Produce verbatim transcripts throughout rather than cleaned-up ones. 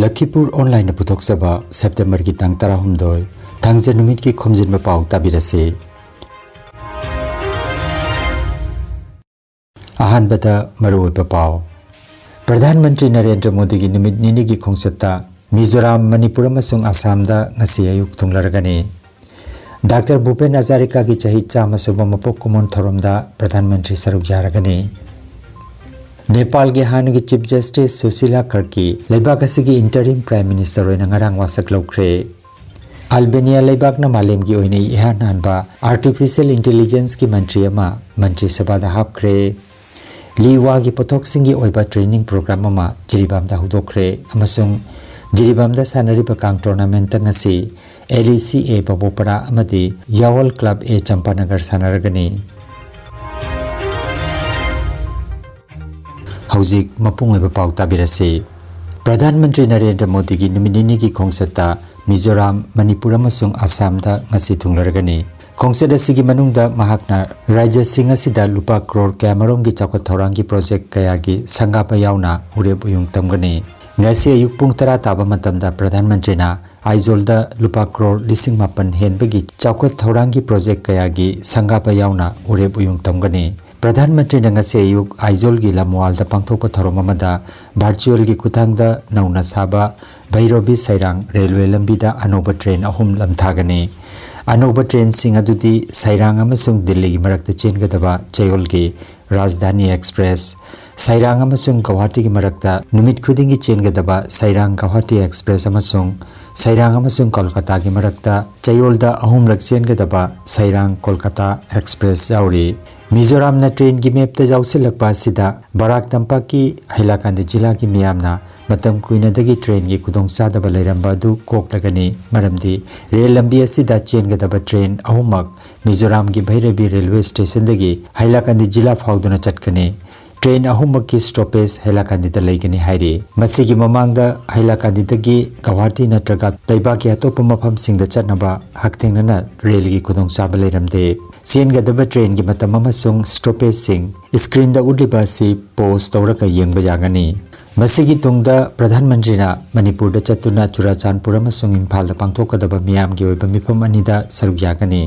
ꯂꯈꯤꯄꯨꯔ ꯑꯣꯟꯂꯥꯏꯟꯅ ꯄꯨꯊꯣꯛꯆꯕ ꯁꯦꯞꯇꯦꯝꯕꯔꯒꯤ ꯇꯥꯡ ꯇꯔꯥꯍꯨꯝꯗꯣꯏ, ꯊꯥꯡꯖ ꯅꯨꯃꯤꯠꯀꯤ ꯈꯣꯝꯖꯤꯟꯕ ꯄꯥꯎ ꯇꯥꯕꯤꯔꯁꯤ꯫ ꯑꯍꯥꯟꯕꯗ ꯃꯔꯨꯑꯣꯏꯕ ꯄꯥꯎ꯫ ꯄ꯭ꯔꯙꯥꯟ ꯃꯟꯇ꯭ꯔꯤ ꯅꯔꯦꯟꯗ꯭ꯔ ꯃꯣꯗꯤꯒꯤ ꯅꯨꯃꯤꯠ ꯅꯤꯅꯤꯒꯤ ꯈꯣꯡꯆꯠꯇ ꯃꯤꯖꯣꯔꯥꯝ, ꯃꯅꯤꯄꯨꯔ ꯑꯃꯁꯨꯡ ꯑꯁꯥꯝꯗ ꯉꯁꯤ ꯑꯌꯨꯛ ꯊꯨꯡꯂꯔꯒꯅꯤ꯫ ꯗꯥꯛꯇꯔ ꯚꯨꯄꯦꯟ ꯍꯖꯥꯔꯤꯀꯥꯒꯤ ꯆꯍꯤ ꯆꯥꯝꯃ ꯁꯨꯕ ꯃꯄꯣꯛ ꯀꯨꯝꯑꯣꯟ ꯊꯧꯔꯝꯗ ꯄ꯭ꯔꯙꯥꯟ ꯃꯟꯇ꯭ꯔꯤ ꯁꯔꯨꯛ ꯌꯥꯔꯒꯅꯤ꯫ ꯅꯦꯄꯥꯜꯒꯤ ꯍꯥꯟꯅꯒꯤ ꯆꯤꯐ ꯖꯁꯇꯤꯁ ꯁꯨꯁꯤꯂꯥ ꯀꯔꯀꯤ ꯂꯩꯕꯥꯛ ꯑꯁꯤꯒꯤ ꯏꯟꯇꯔꯤꯝ ꯄ꯭ꯔꯥꯏꯝ ꯃꯤꯅꯤꯁꯇꯔ ꯑꯣꯏꯅ ꯉꯔꯥꯡ ꯋꯥꯁꯛ ꯂꯧꯈ꯭ꯔꯦ꯫ ꯑꯜꯕꯦꯅꯤꯌꯥ ꯂꯩꯕꯥꯛꯅ ꯃꯥꯂꯦꯝꯒꯤ ꯑꯣꯏꯅ ꯏꯍꯥꯟ ꯍꯥꯟꯕ ꯑꯥꯔꯇꯤꯐꯤꯁꯤꯌꯦꯜ ꯏꯟꯇꯦꯂꯤꯖꯦꯟꯁꯀꯤ ꯃꯟꯇ꯭ꯔꯤ ꯑꯃ ꯃꯟꯇ꯭ꯔꯤ ꯁꯚꯥꯗ ꯍꯥꯞꯈ꯭ꯔꯦ꯫ ꯂꯤ ꯋꯥꯒꯤ ꯄꯣꯠꯊꯣꯛꯁꯤꯡꯒꯤ ꯑꯣꯏꯕ ꯇ꯭ꯔꯦꯅꯤꯡ ꯄ꯭ꯔꯣꯒ꯭ꯔꯥꯝ ꯑꯃ ꯖꯤꯔꯤꯕꯥꯝꯗ ꯍꯧꯗꯣꯛꯈ꯭ꯔꯦ ꯑꯃꯁꯨꯡ ꯖꯤꯔꯤꯕꯥꯝꯗ ꯁꯥꯟꯅꯔꯤꯕ ꯀꯥꯡ ꯇꯣꯔꯅꯥꯃꯦꯟꯠꯇ ꯉꯁꯤ ꯑꯦꯜ ꯏ ꯁꯤ ꯑꯦ ꯕꯕꯣꯄꯔꯥ ꯑꯃꯗꯤ ꯌꯥꯋꯜ ꯀ꯭ꯂꯕ ꯑꯦ ꯆꯝꯄꯥꯅꯒꯔ ꯁꯥꯟꯅꯔꯒꯅꯤ꯫ ꯍꯧꯖꯤꯛ ꯃꯄꯨꯡ ꯑꯣꯏꯕ ꯄꯥꯎ ꯇꯥꯕꯤꯔꯁꯤ꯫ ꯄ꯭ꯔꯙꯥꯟ ꯃꯟꯇ꯭ꯔꯤ ꯅꯔꯦꯟꯗ꯭ꯔ ꯃꯣꯗꯤꯒꯤ ꯅꯨꯃꯤꯠ ꯅꯤꯅꯤꯒꯤ ꯈꯣꯡꯆꯠꯇ ꯃꯤꯖꯣꯔꯥꯝ, ꯃꯅꯤꯄꯨꯔ ꯑꯃꯁꯨꯡ ꯑꯁꯥꯝꯗ ꯉꯁꯤ ꯊꯨꯡꯂꯔꯒꯅꯤ꯫ ꯈꯣꯡꯆꯠ ꯑꯁꯤꯒꯤ ꯃꯅꯨꯡꯗ ꯃꯍꯥꯛꯅ ꯔꯥꯖ꯭ꯌꯁꯤꯡ ꯑꯁꯤꯗ ꯂꯨꯄꯥ ꯀ꯭ꯔꯣꯔ ꯀꯌꯥꯃꯔꯣꯝꯒꯤ ꯆꯥꯎꯈꯠ ꯊꯧꯔꯥꯡꯒꯤ ꯄ꯭ꯔꯣꯖꯦꯛ ꯀꯌꯥꯒꯤ ꯁꯪꯒꯥꯕ ꯌꯥꯎꯅ ꯎꯔꯦꯞ ꯎꯌꯨꯡ ꯇꯝꯒꯅꯤ꯫ ꯉꯁꯤ ꯑꯌꯨꯛ ꯄꯨꯡ ꯇꯔꯥ ꯇꯥꯕ ꯃꯇꯝꯗ ꯄ꯭ꯔꯙꯥꯟ ꯃꯟꯇ꯭ꯔꯤꯅ ꯑꯥꯏꯖꯣꯜꯗ ꯂꯨꯄꯥ ꯀ꯭ꯔꯣꯔ ꯂꯤꯁꯤꯡ ꯃꯥꯄꯟ ꯍꯦꯟꯕꯒꯤ ꯆꯥꯎꯈꯠ ꯊꯧꯔꯥꯡꯒꯤ ꯄ꯭ꯔꯣꯖꯦꯛ ꯀꯌꯥꯒꯤ ꯁꯪꯒꯥꯕ ꯌꯥꯎꯅ ꯎꯔꯦꯞ ꯎꯌꯨꯡ ꯇꯝꯒꯅꯤ꯫ ꯄ꯭ꯔꯙꯥꯟ ꯃꯟꯇ꯭ꯔꯤꯅ ꯉꯁꯤ ꯑꯌꯨꯛ ꯑꯥꯏꯖꯣꯜꯒꯤ ꯂꯝꯋꯥꯜꯗ ꯄꯥꯡꯊꯣꯛꯄ ꯊꯧꯔꯝ ꯑꯃꯗ ꯚꯔꯆꯨꯑꯦꯜꯒꯤ ꯈꯨꯠꯊꯥꯡꯗ ꯅꯧꯅ ꯁꯥꯕ ꯚꯩꯔꯣꯕꯤ ꯁꯩꯔꯥꯡ ꯔꯦꯜꯋꯦ ꯂꯝꯕꯤꯗ ꯑꯅꯧꯕ ꯇ꯭ꯔꯦꯟ ꯑꯍꯨꯝ ꯂꯝꯊꯥꯒꯅꯤ꯫ ꯑꯅꯧꯕ ꯇ꯭ꯔꯦꯟꯁꯤꯡ ꯑꯗꯨꯗꯤ ꯁꯩꯔꯥꯡ ꯑꯃꯁꯨꯡ ꯗꯤꯜꯂꯤꯒꯤ ꯃꯔꯛꯇ ꯆꯦꯟꯒꯗꯕ ꯆꯌꯣꯜꯒꯤ ꯔꯥꯖꯙꯥꯅꯤ ꯑꯦꯛꯁꯄ꯭ꯔꯦꯁ, ꯁꯩꯔꯥꯡ ꯑꯃꯁꯨꯡ ꯒꯧꯍꯥꯇꯤꯒꯤ ꯃꯔꯛꯇ ꯅꯨꯃꯤꯠ ꯈꯨꯗꯤꯡꯒꯤ ꯆꯦꯟꯒꯗꯕ ꯁꯩꯔꯥꯡ ꯒꯧꯍꯥꯇꯤ ꯑꯦꯛꯁꯄ꯭ꯔꯦꯁ ꯑꯃꯁꯨꯡ ꯁꯩꯔꯥꯡ ꯑꯃꯁꯨꯡ ꯀꯣꯜꯀꯇꯥꯒꯤ ꯃꯔꯛꯇ ꯆꯌꯣꯜꯗ ꯑꯍꯨꯝꯂꯛ ꯆꯦꯟꯒꯗꯕ ꯁꯩꯔꯥꯡ ꯀꯣꯜꯀꯇꯥ ꯑꯦꯛꯁꯄ꯭ꯔꯦꯁ ꯌꯥꯎꯔꯤ꯫ ꯃꯤꯖꯣꯔꯥꯝꯅ ꯇ꯭ꯔꯦꯟꯒꯤ ꯃꯦꯞꯇ ꯌꯥꯎꯁꯤꯜꯂꯛꯄ ꯑꯁꯤꯗ ꯕꯔꯥꯛ ꯇꯝꯄꯥꯛꯀꯤ ꯍꯩꯂꯥꯀꯥꯟꯗꯤ ꯖꯤꯂꯥꯒꯤ ꯃꯤꯌꯥꯝꯅ ꯃꯇꯝ ꯀꯨꯏꯅꯗꯒꯤ ꯇ꯭ꯔꯦꯟꯒꯤ ꯈꯨꯗꯣꯡꯆꯥꯗꯕ ꯂꯩꯔꯝꯕ ꯑꯗꯨ ꯀꯣꯛꯂꯒꯅꯤ, ꯃꯔꯝꯗꯤ ꯔꯦꯜ ꯂꯝꯕꯤ ꯑꯁꯤꯗ ꯆꯦꯟꯒꯗꯕ ꯇ꯭ꯔꯦꯟ ꯑꯍꯨꯝꯃꯛ ꯃꯤꯖꯣꯔꯥꯝꯒꯤ ꯚꯩꯔꯕꯤ ꯔꯦꯜꯋꯦ ꯁ꯭ꯇꯦꯁꯟꯗꯒꯤ ꯍꯩꯂꯥꯀꯥꯟꯗꯤ ꯖꯤꯂꯥ ꯐꯥꯎꯗꯨꯅ ꯆꯠꯀꯅꯤ꯫ ꯇ꯭ꯔꯦꯟ ꯑꯍꯨꯝꯃꯛꯀꯤ ꯁ꯭ꯇꯣꯄꯦꯖ ꯍꯩꯂꯥꯀꯥꯟꯗꯤꯗ ꯂꯩꯒꯅꯤ ꯍꯥꯏꯔꯤ꯫ ꯃꯁꯤꯒꯤ ꯃꯃꯥꯡꯗ ꯍꯩꯂꯥꯀꯥꯟꯗꯤꯗꯒꯤ ꯒꯧꯍꯥꯇꯤ ꯅꯠꯇ꯭ꯔꯒ ꯂꯩꯕꯥꯛꯀꯤ ꯑꯇꯣꯞꯄ ꯃꯐꯝꯁꯤꯡꯗ ꯆꯠꯅꯕ ꯍꯛꯊꯦꯡꯅꯅ ꯔꯦꯜꯒꯤ ꯈꯨꯗꯣꯡꯆꯥꯕ ꯂꯩꯔꯝꯗꯦ꯫ ꯆꯦꯟꯒꯗꯕ ꯇ꯭ꯔꯦꯟꯒꯤ ꯃꯇꯝ ꯑꯃꯁꯨꯡ ꯁ꯭ꯇꯣꯄꯦꯖꯁꯤꯡ ꯁ꯭ꯀ꯭ꯔꯤꯟꯗ ꯎꯠꯂꯤꯕ ꯑꯁꯤ ꯄꯣꯖ ꯇꯧꯔꯒ ꯌꯦꯡꯕ ꯌꯥꯒꯅꯤ꯫ ꯃꯁꯤꯒꯤ ꯇꯨꯡꯗ ꯄ꯭ꯔꯙꯥꯟ ꯃꯟꯇ꯭ꯔꯤꯅ ꯃꯅꯤꯄꯨꯔꯗ ꯆꯠꯇꯨꯅ ꯆꯨꯔꯥꯆꯥꯟꯄꯨꯔ ꯑꯃꯁꯨꯡ ꯏꯝꯐꯥꯜꯗ ꯄꯥꯡꯊꯣꯛꯀꯗꯕ ꯃꯤꯌꯥꯝꯒꯤ ꯑꯣꯏꯕ ꯃꯤꯐꯝ ꯑꯅꯤꯗ ꯁꯔꯨꯛ ꯌꯥꯒꯅꯤ꯫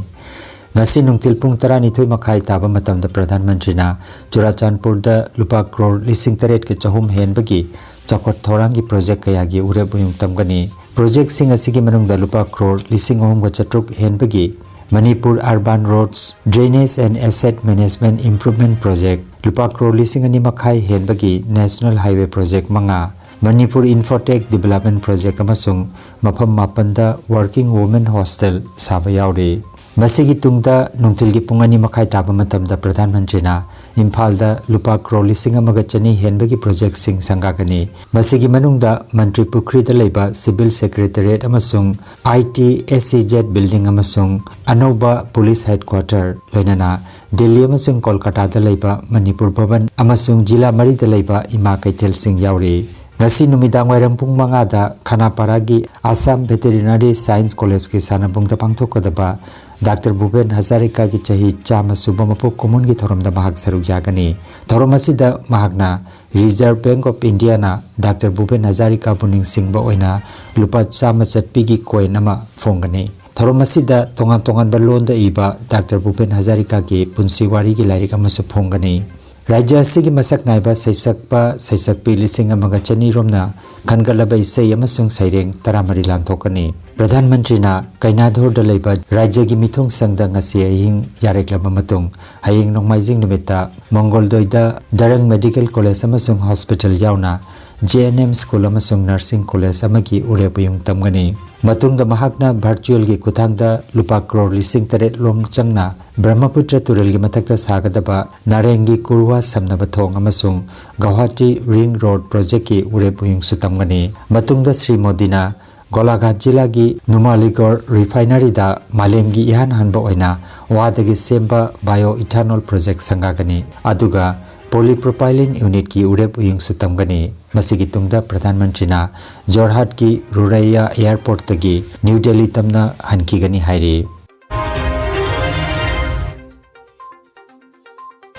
ꯉꯁꯤ ꯅꯨꯡꯊꯤꯜ ꯄꯨꯡ ꯇꯔꯥꯅꯤꯊꯣꯏ ꯃꯈꯥꯏ ꯇꯥꯕ ꯃꯇꯝꯗ ꯄ꯭ꯔꯙꯥꯟ ꯃꯟꯇ꯭ꯔꯤꯅ ꯆꯨꯔꯥꯆꯥꯟꯄꯨꯔꯗ ꯂꯨꯄꯥ ꯀ꯭ꯔꯣꯔ ꯂꯤꯁꯤꯡ ꯇꯔꯦꯠꯀ ꯆꯍꯨꯝ ꯍꯦꯟꯕꯒꯤ ꯆꯥꯎꯈꯠ ꯊꯧꯔꯥꯡꯒꯤ ꯄ꯭ꯔꯣꯖꯦꯛ ꯀꯌꯥꯒꯤ ꯎꯔꯦꯞ ꯎꯌꯨꯡ ꯇꯝꯒꯅꯤ꯫ ꯄ꯭ꯔꯣꯖꯦꯛꯁꯤꯡ ꯑꯁꯤꯒꯤ ꯃꯅꯨꯡꯗ ꯂꯨꯄꯥ ꯀ꯭ꯔꯣꯔ ꯂꯤꯁꯤꯡ ꯑꯍꯨꯝꯒ ꯆꯥꯇ꯭ꯔꯨꯛ ꯍꯦꯟꯕꯒꯤ Manipur Urban Roads Drainage and Asset Management Improvement Project, ꯂꯨꯄꯥ ꯀ꯭ꯔꯣꯔ ꯂꯤꯁꯤꯡ ꯑꯅꯤ ꯃꯈꯥꯏ ꯍꯦꯟꯕꯒꯤ National Highway Project ꯃꯉꯥ, Manipur Infotech Development Project ꯑꯃꯁꯨꯡ ꯃꯐꯝ ꯃꯥꯄꯟꯗ Working Women Hostel ꯁꯥꯕ ꯌꯥꯎꯔꯤ꯫ ꯃꯁꯤꯒꯤ ꯇꯨꯡꯗ ꯅꯨꯡꯊꯤꯜꯒꯤ ꯄꯨꯡ ꯑꯅꯤ ꯃꯈꯥꯏ ꯇꯥꯕ ꯃꯇꯝꯗ ꯄ꯭ꯔꯙꯥꯟ ꯃꯟꯇ꯭ꯔꯤꯅ ꯏꯝꯐꯥꯜꯗ ꯂꯨꯄꯥ ꯀ꯭ꯔꯣꯔ ꯂꯤꯁꯤꯡ ꯑꯃꯒ ꯆꯅꯤ ꯍꯦꯟꯕꯒꯤ ꯄ꯭ꯔꯣꯖꯦꯛꯁꯤꯡ ꯁꯪꯒꯥꯒꯅꯤ꯫ ꯃꯁꯤꯒꯤ ꯃꯅꯨꯡꯗ ꯃꯟꯇ꯭ꯔꯤ ꯄꯨꯈ꯭ꯔꯤꯗ ꯂꯩꯕ Civil Secretariat ꯑꯃꯁꯨꯡ I T S E Z building ꯑꯃꯁꯨꯡ ꯑꯅꯧꯕ police headquarter, ꯂꯣꯏꯅꯅ ꯗꯤꯜꯂꯤ ꯑꯃꯁꯨꯡ ꯀꯣꯜꯀꯇꯥꯗ ꯂꯩꯕ ꯃꯅꯤꯄꯨꯔ ꯚꯕꯟ ꯑꯃꯁꯨꯡ ꯖꯤꯂꯥ ꯃꯔꯤꯗ ꯂꯩꯕ ꯏꯃꯥ ꯀꯩꯊꯦꯜꯁꯤꯡ ꯌꯥꯎꯔꯤ꯫ ꯉꯁꯤ ꯅꯨꯃꯤꯗꯥꯡ ꯋꯥꯏꯔꯝ ꯄꯨꯡ ꯃꯉꯥꯗ ꯈꯅꯥꯄꯥꯔꯥꯒꯤ Assam Veterinary Science Collegeꯀꯤ ꯁꯥꯟꯅꯕꯨꯡꯗ ꯄꯥꯡꯊꯣꯛꯀꯗꯕ ꯗꯥꯛꯇꯔ ꯚꯨꯄꯦꯟ ꯍꯖꯥꯔꯤꯀꯥꯒꯤ ꯆꯍꯤ ꯆꯥꯝꯃ ꯁꯨꯕ ꯃꯄꯣꯛ ꯀꯨꯝꯑꯣꯟꯒꯤ ꯊꯧꯔꯝꯗ ꯃꯍꯥꯛ ꯁꯔꯨꯛ ꯌꯥꯒꯅꯤ꯫ ꯊꯧꯔꯝ ꯑꯁꯤꯗ ꯃꯍꯥꯛꯅ Reserve Bank of Indiaꯅ ꯗꯥꯛꯇꯔ ꯚꯨꯄꯦꯟ ꯍꯖꯥꯔꯤꯀꯥꯕꯨ ꯅꯤꯡꯁꯤꯡꯕ ꯑꯣꯏꯅ ꯂꯨꯄꯥ ꯆꯥꯝꯃ ꯆꯠꯄꯤꯒꯤ ꯀꯣꯏꯟ ꯑꯃ ꯐꯣꯡꯒꯅꯤ꯫ ꯊꯧꯔꯝ ꯑꯁꯤꯗ ꯇꯣꯉꯥꯟ ꯇꯣꯉꯥꯟꯕ ꯂꯣꯟꯗ ꯏꯕ ꯗꯥꯛꯇꯔ ꯚꯨꯄꯦꯟ ꯍꯖꯥꯔꯤꯀꯥꯒꯤ ꯄꯨꯟꯁꯤ ꯋꯥꯔꯤꯒꯤ ꯂꯥꯏꯔꯤꯛ ꯑꯃꯁꯨ ꯐꯣꯡꯒꯅꯤ꯫ ꯔꯥꯖ꯭ꯌ ꯑꯁꯤꯒꯤ ꯃꯁꯛ ꯅꯥꯏꯕ ꯁꯩꯁꯛꯄ ꯁꯩꯁꯛꯄꯤ ꯂꯤꯁꯤꯡ ꯑꯃꯒ ꯆꯅꯤ ꯔꯣꯝꯅ ꯈꯟꯒꯠꯂꯕ ꯏꯁꯩ ꯑꯃꯁꯨꯡ ꯁꯩꯔꯦꯡ ꯇꯔꯥꯃꯔꯤ ꯂꯥꯟꯊꯣꯛꯀꯅꯤ꯫ ꯄ꯭ꯔꯙꯥꯟ ꯃꯟꯇ꯭ꯔꯤꯅ ꯀꯩꯅꯥꯙꯣꯔꯗ ꯂꯩꯕ ꯔꯥꯖ꯭ꯌꯒꯤ ꯃꯤꯊꯨꯡꯁꯪꯗ ꯉꯁꯤ ꯑꯍꯤꯡ ꯌꯥꯔꯦꯛꯂꯕ ꯃꯇꯨꯡ, ꯍꯌꯦꯡ ꯅꯣꯡꯃꯥꯏꯖꯤꯡ ꯅꯨꯃꯤꯠꯇ ꯃꯪꯒꯣꯜꯗꯣꯏꯗ ꯗꯔꯪ Medical College ꯑꯃꯁꯨꯡ Hospital ꯌꯥꯎꯅ J N M School ꯑꯃꯁꯨꯡ Nursing College ꯑꯃꯒꯤ ꯎꯔꯦꯞ ꯎꯌꯨꯡ ꯇꯝꯒꯅꯤ꯫ ꯃꯇꯨꯡꯗ ꯃꯍꯥꯛꯅ virtualꯒꯤ ꯈꯨꯠꯊꯥꯡꯗ ꯂꯨꯄꯥ ꯀ꯭ꯔꯣꯔ ꯂꯤꯁꯤꯡ ꯇꯔꯦꯠ ꯂꯣꯝ ꯆꯪꯅ ꯕ꯭ꯔꯍ꯭ꯃꯄꯨꯇ꯭ꯔ ꯇꯨꯔꯦꯜꯒꯤ ꯃꯊꯛꯇ ꯁꯥꯒꯗꯕ ꯅꯥꯔꯦꯡꯒꯤ ꯀꯨꯔꯋꯥ ꯁꯝꯅꯕ ꯊꯣꯡ ꯑꯃꯁꯨꯡ ꯒꯧꯍꯥꯇꯤ Ring Road Projectꯀꯤ ꯎꯔꯦꯞ ꯎꯌꯨꯡꯁꯨ ꯇꯝꯒꯅꯤ꯫ ꯃꯇꯨꯡꯗ ꯁ꯭ꯔꯤ ꯃꯣꯗꯤꯅ ꯒꯣꯂꯥꯘꯥꯠ ꯖꯤꯂꯥꯒꯤ ꯅꯨꯃꯥꯂꯤꯒꯣꯔ Refineryꯗ ꯃꯥꯂꯦꯝꯒꯤ ꯏꯍꯥꯟ ꯍꯥꯟꯕ ꯑꯣꯏꯅ ꯋꯥꯗꯒꯤ ꯁꯦꯝꯕ Bioethanol Project ꯁꯪꯒꯥꯒꯅꯤ, ꯑꯗꯨꯒ Polypropylene Unitꯀꯤ ꯎꯔꯦꯞ ꯎꯌꯨꯡꯁꯨ ꯇꯝꯒꯅꯤ꯫ ꯃꯁꯤꯒꯤ ꯇꯨꯡꯗ ꯄ꯭ꯔꯙꯥꯟ ꯃꯟꯇ꯭ꯔꯤꯅ ꯖꯣꯔꯍꯥꯠꯀꯤ ꯔꯨꯔꯩꯌꯥ Airportꯇꯒꯤ ꯅ꯭ꯌꯨ ꯗꯦꯜꯂꯤ ꯇꯝꯅ ꯍꯟꯈꯤꯒꯅꯤ ꯍꯥꯏꯔꯤ꯫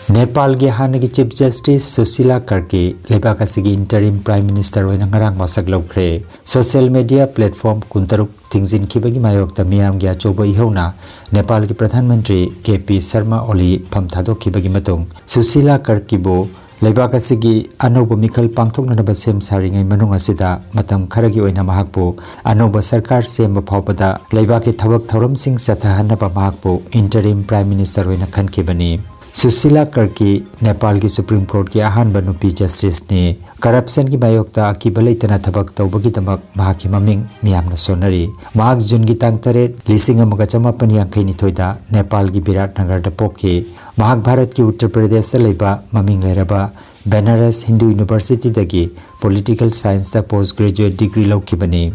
ꯅꯦꯄꯥꯜꯒꯤ ꯍꯥꯟꯅꯒꯤ Chief Justice ꯁꯨꯁꯤꯂꯥ ꯀꯔꯀꯤ ꯂꯩꯕꯥꯛ ꯑꯁꯤꯒꯤ interim Prime Minister ꯑꯣꯏꯅ ꯉꯔꯥꯡ ꯋꯥꯁꯛ ꯂꯧꯈ꯭ꯔꯦ꯫ Social media platform ꯀꯨꯟꯇꯔꯨꯛ ꯊꯤꯡꯖꯤꯟꯈꯤꯕꯒꯤ ꯃꯥꯌꯣꯛꯇ ꯃꯤꯌꯥꯝꯒꯤ ꯑꯆꯧꯕ ꯏꯍꯧꯅ ꯅꯦꯄꯥꯜꯒꯤ ꯄ꯭ꯔꯙꯥꯟ ꯃꯟꯇ꯭ꯔꯤ ꯀꯦ ꯄꯤ ꯁꯔꯃ ꯑꯣꯂꯤ ꯐꯝ ꯊꯥꯗꯣꯛꯈꯤꯕꯒꯤ ꯃꯇꯨꯡ, ꯁꯨꯁꯤꯂꯥ ꯀꯔꯀꯤꯕꯨ ꯂꯩꯕꯥꯛ ꯑꯁꯤꯒꯤ ꯑꯅꯧꯕ ꯃꯤꯈꯜ ꯄꯥꯡꯊꯣꯛꯅꯅꯕ ꯁꯦꯝ ꯁꯥꯔꯤꯉꯩ ꯃꯅꯨꯡ ꯑꯁꯤꯗ ꯃꯇꯝ ꯈꯔꯒꯤ ꯑꯣꯏꯅ ꯃꯍꯥꯛꯄꯨ ꯑꯅꯧꯕ ꯁꯔꯀꯥꯔ ꯁꯦꯝꯕ ꯐꯥꯎꯕꯗ ꯂꯩꯕꯥꯛꯀꯤ ꯊꯕꯛ ꯊꯧꯔꯝꯁꯤꯡ ꯆꯠꯊꯍꯟꯅꯕ ꯃꯍꯥꯛꯄꯨ interim Prime Minister ꯑꯣꯏꯅ ꯈꯟꯈꯤꯕꯅꯤ꯫ ꯁꯨꯁꯤꯂꯥ ꯀꯔꯀꯤ ꯅꯦꯄꯥꯜꯒꯤ Supreme Courtꯀꯤ ꯑꯍꯥꯟꯕ ꯅꯨꯄꯤ Justiceꯅꯤ꯫ Corruptionꯒꯤ ꯃꯥꯌꯣꯛꯇ ꯑꯀꯤꯕ ꯂꯩꯇꯅ ꯊꯕꯛ ꯇꯧꯕꯒꯤꯗꯃꯛ ꯃꯍꯥꯛꯀꯤ ꯃꯃꯤꯡ ꯃꯤꯌꯥꯝꯅ ꯁꯣꯟꯅꯔꯤ꯫ ꯃꯍꯥꯛ ꯖꯨꯟꯒꯤ ꯇꯥꯡ ꯇꯔꯦꯠ, ꯂꯤꯁꯤꯡ ꯑꯃꯒ ꯆꯃꯥꯄꯟ ꯌꯥꯡꯈꯩ ꯅꯤꯊꯣꯏꯗ ꯅꯦꯄꯥꯜꯒꯤ ꯕꯤꯔꯥꯠꯅꯒꯔꯗ ꯄꯣꯛꯈꯤ꯫ ꯃꯍꯥꯛ ꯚꯥꯔꯠꯀꯤ ꯎꯠꯇꯔ ꯄ꯭ꯔꯗꯦꯁꯇ ꯂꯩꯕ ꯃꯃꯤꯡ ꯂꯩꯔꯕ ꯕꯦꯅꯥꯔꯁ Hindu Universityꯗꯒꯤ Political Scienceꯇ post graduate degree ꯂꯧꯈꯤꯕꯅꯤ꯫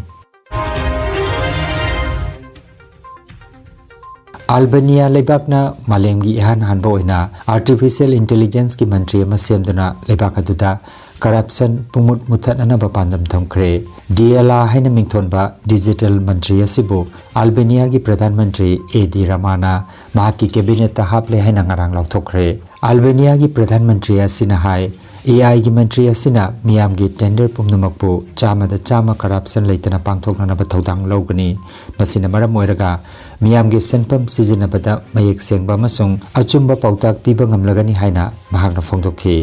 ꯑꯜꯕꯦꯅꯤꯌꯥ ꯂꯩꯕꯥꯛꯅ ꯃꯥꯂꯦꯝꯒꯤ ꯏꯍꯥꯟ ꯍꯥꯟꯕ ꯑꯣꯏꯅ Artificial Intelligenceꯀꯤ ꯃꯟꯇ꯭ꯔꯤ ꯑꯃ ꯁꯦꯝꯗꯨꯅ ꯂꯩꯕꯥꯛ ꯑꯗꯨꯗ corruption ꯄꯨꯡꯃꯨꯠ ꯃꯨꯠꯊꯠꯅꯅꯕ ꯄꯥꯟꯗꯝ ꯊꯝꯈ꯭ꯔꯦ꯫ ꯗꯤꯑꯦꯂꯥ ꯍꯥꯏꯅ ꯃꯤꯡꯊꯣꯟꯕ digital ꯃꯟꯇ꯭ꯔꯤ ꯑꯁꯤꯕꯨ ꯑꯜꯕꯦꯅꯤꯌꯥꯒꯤ ꯄ꯭ꯔꯙꯥꯟ ꯃꯟꯇ꯭ꯔꯤ ꯑꯦ ꯗꯤ ꯔꯃꯥꯅ ꯃꯍꯥꯛꯀꯤ cabinetꯇ ꯍꯥꯞꯂꯦ ꯍꯥꯏꯅ ꯉꯔꯥꯡ ꯂꯥꯎꯊꯣꯛꯈ꯭ꯔꯦ꯫ ꯑꯜꯕꯦꯅꯤꯌꯥꯒꯤ ꯄ꯭ꯔꯙꯥꯟ ꯃꯟꯇ꯭ꯔꯤ ꯑꯁꯤꯅ ꯍꯥꯏ, AIꯒꯤ ꯃꯟꯇ꯭ꯔꯤ ꯑꯁꯤꯅ ꯃꯤꯌꯥꯝꯒꯤ tender ꯄꯨꯝꯅꯃꯛꯄꯨ ꯆꯥꯝꯃꯗ ꯆꯥꯝꯃ corruption ꯂꯩꯇꯅ ꯄꯥꯡꯊꯣꯛꯅꯅꯕ ꯊꯧꯗꯥꯡ ꯂꯧꯒꯅꯤ꯫ ꯃꯁꯤꯅ ꯃꯔꯝ ꯑꯣꯏꯔꯒ ꯃꯤꯌꯥꯝꯒꯤ ꯁꯦꯟꯐꯝ ꯁꯤꯖꯤꯟꯅꯕꯗ ꯃꯌꯦꯛ ꯁꯦꯡꯕ ꯑꯃꯁꯨꯡ ꯑꯆꯨꯝꯕ ꯄꯥꯎꯇꯥꯛ ꯄꯤꯕ ꯉꯝꯂꯒꯅꯤ ꯍꯥꯏꯅ ꯃꯍꯥꯛꯅ ꯐꯣꯡꯗꯣꯛꯈꯤ꯫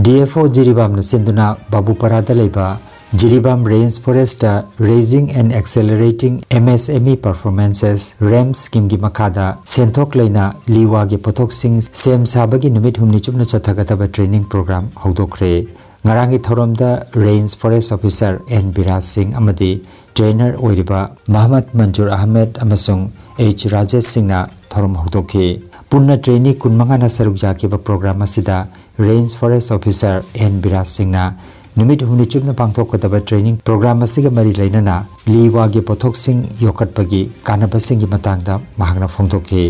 DFO ꯖꯤꯔꯤꯕꯥꯝꯅ ꯁꯤꯟꯗꯨꯅ ꯕꯥꯕꯨꯄꯥꯔꯥꯗ ꯂꯩꯕ Jiribam Range Forestꯇ Raising and Accelerating MSME Performances, RAMP schemeꯒꯤ ꯃꯈꯥꯗ ꯁꯦꯟꯊꯣꯛ ꯂꯩꯅ ꯂꯤ ꯋꯥꯒꯤ ꯄꯣꯠꯊꯣꯛꯁꯤꯡ ꯁꯦꯝ ꯁꯥꯕꯒꯤ ꯅꯨꯃꯤꯠ ꯍꯨꯝꯅꯤ ꯆꯨꯞꯅ ꯆꯠꯊꯒꯗꯕ training program ꯍꯧꯗꯣꯛꯈ꯭ꯔꯦ꯫ ꯉꯔꯥꯡꯒꯤ ꯊꯧꯔꯝꯗ Range Forest Officer ꯑꯦꯟ ꯕꯤꯔꯥꯖ ꯁꯤꯡ ꯑꯃꯗꯤ trainer ꯑꯣꯏꯔꯤꯕ ꯃꯍꯃꯗ ꯃꯟꯖꯨꯔ ꯑꯍꯃꯦꯗ ꯑꯃꯁꯨꯡ ꯑꯩꯆ ꯔꯥꯖꯦꯁ ꯁꯤꯡꯅ ꯊꯧꯔꯝ ꯍꯧꯗꯣꯛꯈꯤ꯫ ꯄꯨꯟꯅ trainee ꯀꯨꯟꯃꯉꯥꯅ ꯁꯔꯨꯛ ꯌꯥꯈꯤꯕ program ꯑꯁꯤꯗ Range Forest Officer ꯑꯦꯟ ꯕꯤꯔꯥꯖ ꯁꯤꯡꯅ ꯅꯨꯃꯤꯠ ꯍꯨꯝꯅꯤ ꯆꯨꯞꯅ ꯄꯥꯡꯊꯣꯛꯀꯗꯕ training program ꯑꯁꯤꯒ ꯃꯔꯤ ꯂꯩꯅꯅ ꯂꯤ ꯋꯥꯒꯤ ꯄꯣꯠꯊꯣꯛꯁꯤꯡ ꯌꯣꯛꯈꯠꯄꯒꯤ ꯀꯥꯟꯅꯕꯁꯤꯡꯒꯤ ꯃꯇꯥꯡꯗ ꯃꯍꯥꯛꯅ ꯐꯣꯡꯗꯣꯛꯈꯤ꯫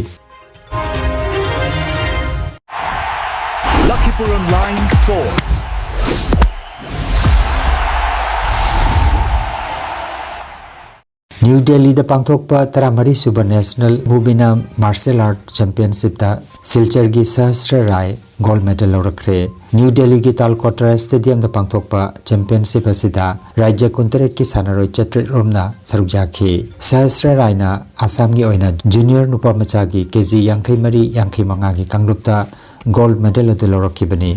Lakhipur Online Sports. ꯅ꯭ꯌꯨ ꯗꯦꯜꯂꯤꯗ ꯄꯥꯡꯊꯣꯛꯄ ꯇꯔꯥꯃꯔꯤ ꯁꯨꯕ National Mubina Martial Art Championshipꯇ ꯁꯤꯜꯆꯔꯒꯤ ꯁꯍꯁ꯭ꯔ ꯔꯥꯏ gold medal ꯂꯧꯔꯛꯈ꯭ꯔꯦ꯫ ꯅ꯭ꯌꯨ ꯗꯦꯜꯂꯤꯒꯤ ꯇꯥꯜꯀꯣꯇꯔꯥ Stadiumꯗ ꯄꯥꯡꯊꯣꯛꯄ championship ꯑꯁꯤꯗ ꯔꯥꯖ꯭ꯌ ꯀꯨꯟꯇꯔꯦꯠꯀꯤ ꯁꯥꯟꯅꯔꯣꯏ ꯆꯥꯇ꯭ꯔꯦꯠ ꯔꯣꯝꯅ ꯁꯔꯨꯛ ꯌꯥꯈꯤ꯫ ꯁꯍꯁ꯭ꯔ ꯔꯥꯏꯅ ꯑꯁꯥꯝꯒꯤ ꯑꯣꯏꯅ junior ꯅꯨꯄꯥ ꯃꯆꯥꯒꯤ ꯀꯦ ꯖꯤ ꯌꯥꯡꯈꯩꯃꯔꯤ, ꯌꯥꯡꯈꯩꯃꯉꯥꯒꯤ ꯀꯥꯡꯂꯨꯞꯇ gold medal ꯑꯗꯨ ꯂꯧꯔꯛꯈꯤꯕꯅꯤ꯫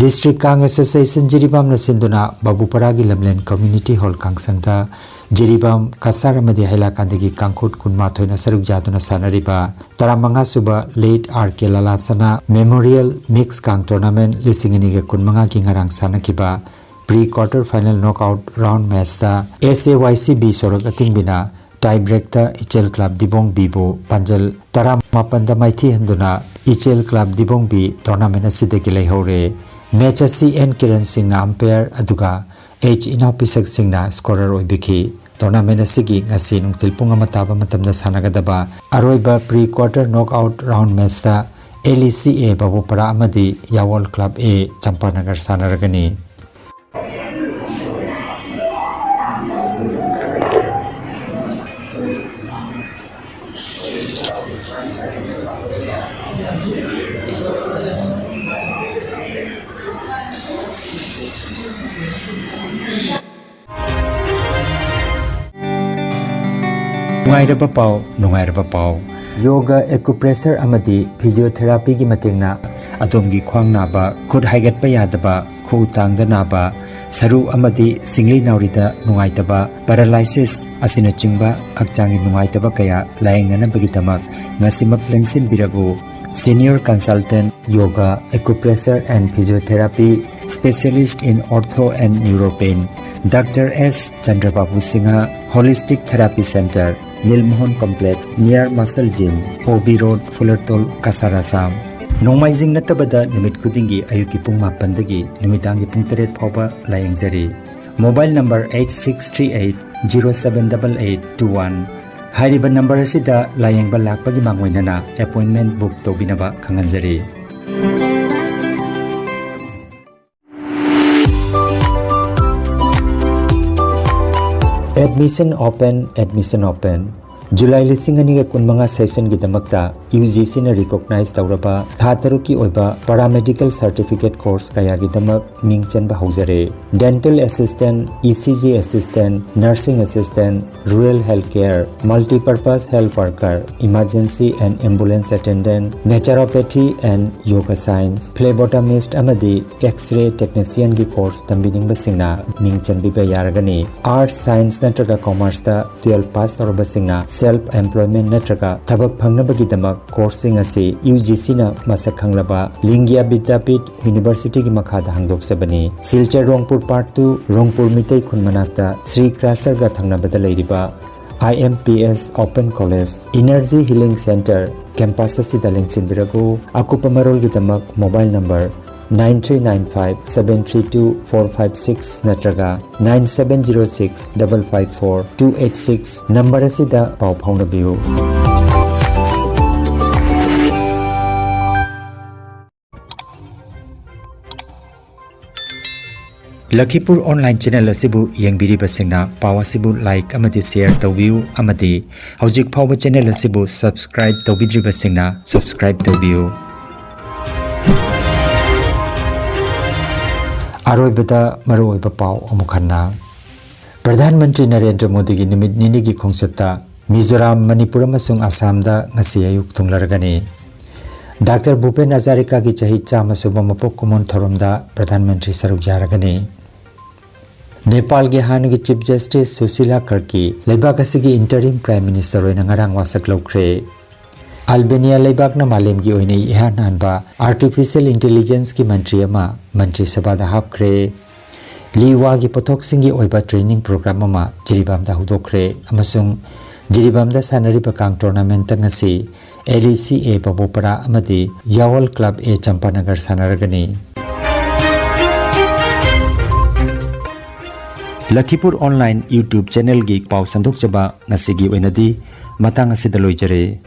District Kang Association ꯖꯤꯔꯤꯕꯥꯝꯅ ꯁꯤꯟꯗꯨꯅ ꯕꯥꯕꯨꯄꯔꯥꯒꯤ ꯂꯝꯂꯦꯟ Community Hall ꯀꯥꯡꯁꯪꯗ ꯖꯤꯔꯤꯕꯥꯝ ꯀꯁꯥꯔ ꯑꯃꯗꯤ ꯍꯩꯂꯥꯀꯥꯟꯗꯒꯤ ꯀꯥꯡꯈꯨꯠ ꯀꯨꯟꯃꯥꯊꯣꯏꯅ ꯁꯔꯨꯛ ꯌꯥꯗꯨꯅ ꯁꯥꯟꯅꯔꯤꯕ ꯇꯔꯥꯃꯉꯥ ꯁꯨꯕ Late R K ꯂꯂꯥꯁꯅꯥ Memorial Mix Kang Tournament ꯂꯤꯁꯤꯡ ꯑꯅꯤꯒ ꯀꯨꯟꯃꯉꯥꯒꯤ ꯉꯔꯥꯡ ꯁꯥꯟꯅꯈꯤꯕ pre quarter final knockout round matchꯇ S A Y C B ꯁꯣꯔꯛ ꯑꯇꯤꯡꯕꯤꯅ tie breakꯇ ꯏꯆꯦꯜ Club ꯗꯤꯕꯣꯡ Bꯕꯨ ꯄꯥꯟꯖꯜ ꯇꯔꯥꯃꯥꯄꯟꯗ ꯃꯥꯏꯊꯤꯍꯟꯗꯨꯅ ꯏꯆꯦꯜ Club ꯗꯤꯕꯣꯡ B tournament ꯑꯁꯤꯗꯒꯤ ꯂꯩꯍꯧꯔꯦ꯫ Match ꯑꯁꯤ N ꯀꯤꯔꯟ ꯁꯤꯡꯅ umpire ꯑꯗꯨꯒ H ꯏꯅꯥꯎꯄꯤꯁꯛ ꯁꯤꯡꯅ scorer ꯑꯣꯏꯕꯤꯈꯤ꯫ Tournament ꯑꯁꯤꯒꯤ ꯉꯁꯤ ꯅꯨꯡꯊꯤꯜ ꯄꯨꯡ ꯑꯃ ꯇꯥꯕ ꯃꯇꯝꯗ ꯁꯥꯟꯅꯒꯗꯕ ꯑꯔꯣꯏꯕ pre quarter knockout round matchꯇ L E C A ꯕꯥꯕꯨꯄꯔꯥ ꯑꯃꯗꯤ ꯌꯥꯋꯣꯜ Club A ꯆꯝꯄꯥꯅꯒꯔ ꯁꯥꯟꯅꯔꯒꯅꯤ꯫ ꯅꯨꯡꯉꯥꯏꯔꯕ ꯄꯥꯎ, ꯅꯨꯡꯉꯥꯏꯔꯕ ꯄꯥꯎ꯫ Yoga, acupressure ꯑꯃꯗꯤ physiotherapyꯒꯤ ꯃꯇꯦꯡꯅ ꯑꯗꯣꯝꯒꯤ ꯈ꯭ꯋꯥꯡ ꯅꯥꯕ, ꯈꯨꯠ ꯍꯥꯏꯒꯠꯄ ꯌꯥꯗꯕ, ꯈꯨꯎ ꯇꯥꯡꯗ ꯅꯥꯕ, ꯁꯔꯨ ꯑꯃꯗꯤ ꯁꯤꯡꯂꯤ ꯅꯥꯎꯔꯤꯗ ꯅꯨꯡꯉꯥꯏꯇꯕ, paralysis ꯑꯁꯤꯅꯆꯤꯡꯕ ꯍꯛꯆꯥꯡꯒꯤ ꯅꯨꯡꯉꯥꯏꯇꯕ ꯀꯌꯥ ꯂꯥꯌꯦꯡꯅꯅꯕꯒꯤꯗꯃꯛ ꯉꯁꯤꯃꯛ ꯂꯦꯡꯁꯤꯟꯕꯤꯔꯕꯨ꯫ Senior Consultant, Yoga, Acupressure and Physiotherapy, Specialist in Ortho and Neuropain, Doctor S Chandrababu Singha, Holistic Therapy Center, Nilmohan Complex, near Muscle Gym, O B Road, Fulertol, Kasar, Assam. ꯅꯣꯡꯃꯥꯏꯖꯤꯡ ꯅꯠꯇꯕꯗ ꯅꯨꯃꯤꯠ ꯈꯨꯗꯤꯡꯒꯤ ꯑꯌꯨꯛꯀꯤ ꯄꯨꯡ ꯃꯥꯄꯟꯗꯒꯤ ꯅꯨꯃꯤꯗꯥꯡꯒꯤ ꯄꯨꯡ ꯇꯔꯦꯠ ꯐꯥꯎꯕ ꯂꯥꯌꯦꯡꯖꯔꯤ꯫ Mobile number eight six three eight zero seven eight eight two one꯫ ꯍꯥꯏꯔꯤꯕ number ꯑꯁꯤꯗ ꯂꯥꯌꯦꯡꯕ ꯂꯥꯛꯄꯒꯤ ꯃꯥꯡꯑꯣꯏꯅꯅ appointment book ꯇꯧꯕꯤꯅꯕ ꯈꯪꯍꯟꯖꯔꯤ꯫ Admission open, admission open. July ꯂꯤꯁꯤꯡ ꯑꯅꯤꯒ ꯀꯨꯟꯃꯉꯥ sessionꯒꯤꯗꯃꯛꯇ UGCꯅ recognize ꯇꯧꯔꯕ ꯊꯥ ꯇꯔꯨꯛꯀꯤ ꯑꯣꯏꯕ paramedical certificate course ꯀꯌꯥꯒꯤꯗꯃꯛ ꯃꯤꯡ ꯆꯟꯕ ꯍꯧꯖꯔꯦ꯫ Dental assistant, ECG assistant, nursing assistant, rural health care, multipurpose health worker, emergency and ambulance attendant, naturopathy and yoga science, phlebotomist ꯑꯃꯗꯤ X-ray technicianꯒꯤ course ꯇꯝꯕꯤꯅꯤꯡꯕꯁꯤꯡꯅ ꯃꯤꯡ ꯆꯟꯕꯤꯕ ꯌꯥꯔꯒꯅꯤ꯫ Arts, science ꯅꯠꯇ꯭ꯔꯒ commerceꯇ twelve pass ꯇꯧꯔꯕꯁꯤꯡꯅ self employment ꯅꯠꯇ꯭ꯔꯒ ꯊꯕꯛ ꯐꯪꯅꯕꯒꯤꯗꯃꯛ courseꯁꯤꯡ ꯑꯁꯤ UGCꯅ ꯃꯁꯛ ꯈꯪꯂꯕ ꯂꯤꯡꯒ꯭ꯌꯥ ꯕꯤꯗ꯭ꯌꯥꯄꯤꯊ Universityꯒꯤ ꯃꯈꯥꯗ ꯍꯥꯡꯗꯣꯛꯆꯕꯅꯤ꯫ ꯁꯤꯜꯆꯔ ꯔꯣꯡꯄꯨꯔ Part two, ꯔꯣꯡꯄꯨꯔ ꯃꯤꯇꯩ ꯈꯨꯟ ꯃꯅꯥꯛꯇ ꯁ꯭ꯔꯤ ꯀ꯭ꯔꯥꯁꯔꯒ ꯊꯪꯅꯕꯗ ꯂꯩꯔꯤꯕ IMPS Open College, Energy Healing Center campus ꯑꯁꯤꯗ ꯂꯦꯡꯁꯤꯟꯕꯤꯔꯛꯎ꯫ ꯑꯀꯨꯞꯄ ꯃꯔꯣꯜꯒꯤꯗꯃꯛ mobile number nine three nine five seven three two four five six ꯅꯠꯇ꯭ꯔꯒ nine seven zero six double five four two eight six number ꯑꯁꯤꯗ ꯄꯥꯎ ꯐꯥꯎꯅꯕꯤꯌꯨ꯫ ꯂꯈꯤꯄꯨꯔ online channel ꯑꯁꯤꯕꯨ ꯌꯦꯡꯕꯤꯔꯤꯕꯁꯤꯡꯅ ꯄꯥꯎ ꯑꯁꯤꯕꯨ like ꯑꯃꯗꯤ share ꯇꯧꯕꯤꯌꯨ ꯑꯃꯗꯤ ꯍꯧꯖꯤꯛ ꯐꯥꯎꯕ channel ꯑꯁꯤꯕꯨ subscribe ꯇꯧꯕꯤꯗ꯭ꯔꯤꯕꯁꯤꯡꯅ subscribe ꯇꯧꯕꯤꯌꯨ꯫ ꯑꯔꯣꯏꯕꯗ ꯃꯔꯨꯑꯣꯏꯕ ꯄꯥꯎ ꯑꯃꯨꯛ ꯍꯟꯅ꯫ ꯄ꯭ꯔꯙꯥꯟ ꯃꯟꯇ꯭ꯔꯤ ꯅꯔꯦꯟꯗ꯭ꯔ ꯃꯣꯗꯤꯒꯤ ꯅꯨꯃꯤꯠ ꯅꯤꯅꯤꯒꯤ ꯈꯣꯡꯆꯠꯇ ꯃꯤꯖꯣꯔꯥꯝ, ꯃꯅꯤꯄꯨꯔ ꯑꯃꯁꯨꯡ ꯑꯁꯥꯝꯗ ꯉꯁꯤ ꯑꯌꯨꯛ ꯊꯨꯡꯂꯔꯒꯅꯤ꯫ ꯗꯥꯛꯇꯔ ꯚꯨꯄꯦꯟ ꯍꯖꯥꯔꯤꯀꯥꯒꯤ ꯆꯍꯤ ꯆꯥꯝꯃ ꯁꯨꯕ ꯃꯄꯣꯛ ꯀꯨꯝꯑꯣꯟ ꯊꯧꯔꯝꯗ ꯄ꯭ꯔꯙꯥꯟ ꯃꯟꯇ꯭ꯔꯤ ꯁꯔꯨꯛ ꯌꯥꯔꯒꯅꯤ꯫ ꯅꯦꯄꯥꯜꯒꯤ ꯍꯥꯟꯅꯒꯤ Chief Justice ꯁꯨꯁꯤꯂꯥ ꯀꯔꯀꯤ ꯂꯩꯕꯥꯛ ꯑꯁꯤꯒꯤ interim Prime Minister ꯑꯣꯏꯅ ꯉꯔꯥꯡ ꯋꯥꯁꯛ ꯂꯧꯈ꯭ꯔꯦ꯫ ꯑꯜꯕꯦꯅꯤꯌꯥ ꯂꯩꯕꯥꯛꯅ ꯃꯥꯂꯦꯝꯒꯤ ꯑꯣꯏꯅ ꯏꯍꯥꯟ ꯍꯥꯟꯕ artificial intelligenceꯀꯤ ꯃꯟꯇ꯭ꯔꯤ ꯑꯃ ꯃꯟꯇ꯭ꯔꯤ ꯁꯚꯥꯗ ꯍꯥꯞꯈ꯭ꯔꯦ꯫ ꯂꯤ ꯋꯥꯒꯤ ꯄꯣꯠꯊꯣꯛꯁꯤꯡꯒꯤ ꯑꯣꯏꯕ training program ꯑꯃ ꯖꯤꯔꯤꯕꯥꯝꯗ ꯍꯧꯗꯣꯛꯈ꯭ꯔꯦ ꯑꯃꯁꯨꯡ ꯖꯤꯔꯤꯕꯥꯝꯗ ꯁꯥꯟꯅꯔꯤꯕ ꯀꯥꯡ tournamentꯇ ꯉꯁꯤ LEC A ꯕꯕꯣꯄꯔꯥ ꯑꯃꯗꯤ ꯌꯥꯋꯜ Club A ꯆꯝꯄꯥꯅꯒꯔ ꯁꯥꯟꯅꯔꯒꯅꯤ꯫ ꯂꯈꯤꯄꯨꯔ online YouTube channelꯒꯤ ꯄꯥꯎ ꯁꯟꯗꯣꯛꯆꯕ ꯉꯁꯤꯒꯤ ꯑꯣꯏꯅꯗꯤ ꯃꯇꯥꯡ ꯑꯁꯤꯗ ꯂꯣꯏꯖꯔꯦ꯫